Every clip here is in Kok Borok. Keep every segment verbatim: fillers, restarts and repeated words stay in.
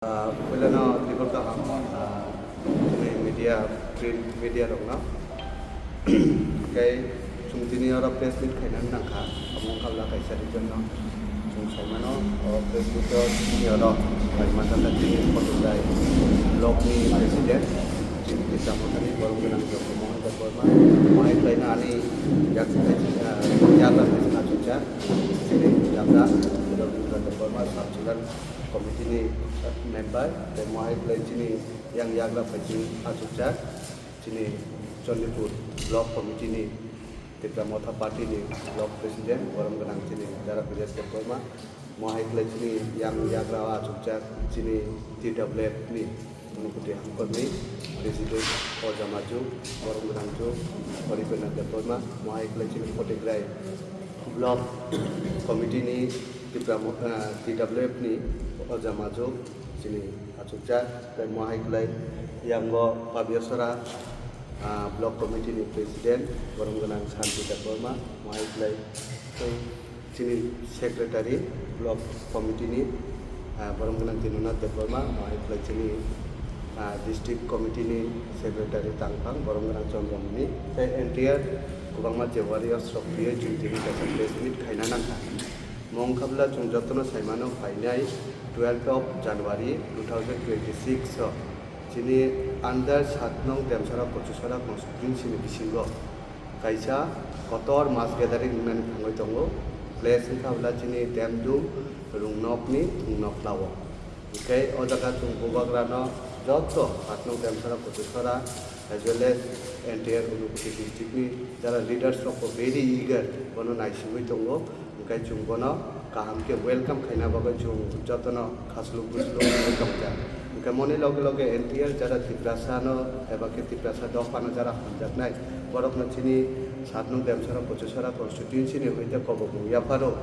Ah, puilano tibor kaham, ah, chini media, print media rokno. Tei chwng tini oro press meet khainani nangkha, omo wngkha bwla kaisa reason no. Chwng saimano, o press meet o chini oro Kaimatata chini Photoglai block ni president, chini Kisa Mothani borom gwnang Jogmohan Debbarma, mai khlaina ani yak, ah, yagra achukjak, chini yagra Jogmohan Debbarma, sub jila committee ni member, tei mohai khlai chini yang yagra phai chini achukjak, chini Chandipur block committee ni Tipra Motha party ni block president, borom gwnang chini Dara Bilas Debbarma, mohai khlai chini yang yagra achukjak chini T W F ni Unukoti Hamkorni president Oja Maju, borom gwnang chwng Horipena Debbarma, mohai khlai chini Photoglai block committee ni Tipra Mo-, ah, T W F ni Oja Maju, chini achukjak, tei mohai khlai yango Pabiasora, ah, block committee ni president, borom gwnang Santi Debbarma, mohai khlai tei chini secretary, block committee ni, ah, borom gwnang Dinanath Debbarma, mohai khlai chini, ah, district committee ni secretary tangphang, borom gwnang Chandramani, tei entire kwbangma je warriors rok twiwi chwng tini kaisa press meet khaina nangkha. Mo wngkha bwla chwng jotono saimano phainai twelfth of January two thousand twenty-six o chini under saat nong Demsara Kochusara constituency ni bisingo kaisa kotor mass gathering wngnani thangwi tongo. Place wngkha bwla chini Demdum Rungnokni Thungnoklao. Hwnkhe o jaga chwng bubagrano joto saat nong Demsara Kochusara as well as entire Unukoti district ni jara leaders rok bo very eager bono naisigwi tongo. Hwnkhe chwng bono kaham khe welcome khaina bagwi chwng jotono khasluk busluk wngwi tongjak. Hwnkhe moni loge loge entire jara Tiprasa no eba khe Tiprasa dopha no jara hamjaknai borok no chini saat nong Demsara Kochusara constituency ni hoite kobokbung yapharo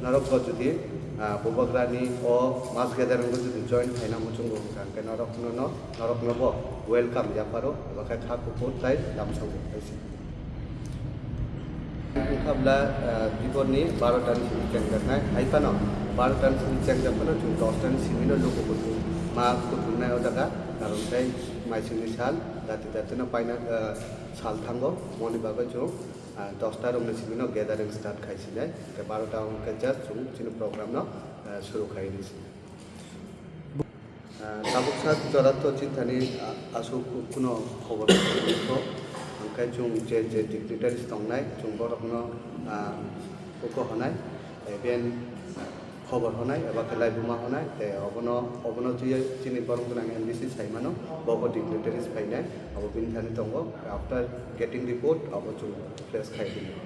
norok bo jodi, ah, bubagrani o mass gathering o jodi join khaina muchungo hwnkha hwnkhe norok no, no, norok no bo welcome yapharo eba khe kha kuphur tai lamsongo hai se. Wngkha bwla, ah, biborni barota ni simi chengjaknai. Hai phano barota ni simi chengjak phano chwng dosta ni simi no luku kuthum ma kuthumnai o jaga. Karon tei maisingni sal, jati jati no paina, ah, sal thango. Moni bagwi chwng, ah, dosta rokni simi no gathering start khai sinai. Tei barota hwnkhe just chwng chini program no, ah, suru khai rw sinai. Ah, tabuk sak jora to chithani, ah, aswk kuno khobor tongkho. Hwnkhe chwng je je dignitaries tongnai, chwng borokno, ah, uko honai, even khobor honai, eba khe laibuma honai, tei obono, obono twiwi chini borom gwnang M D C saimano, bobo dignitaries phainai, abo bini thani tongo. After getting report, abo chwng press khai rwnai.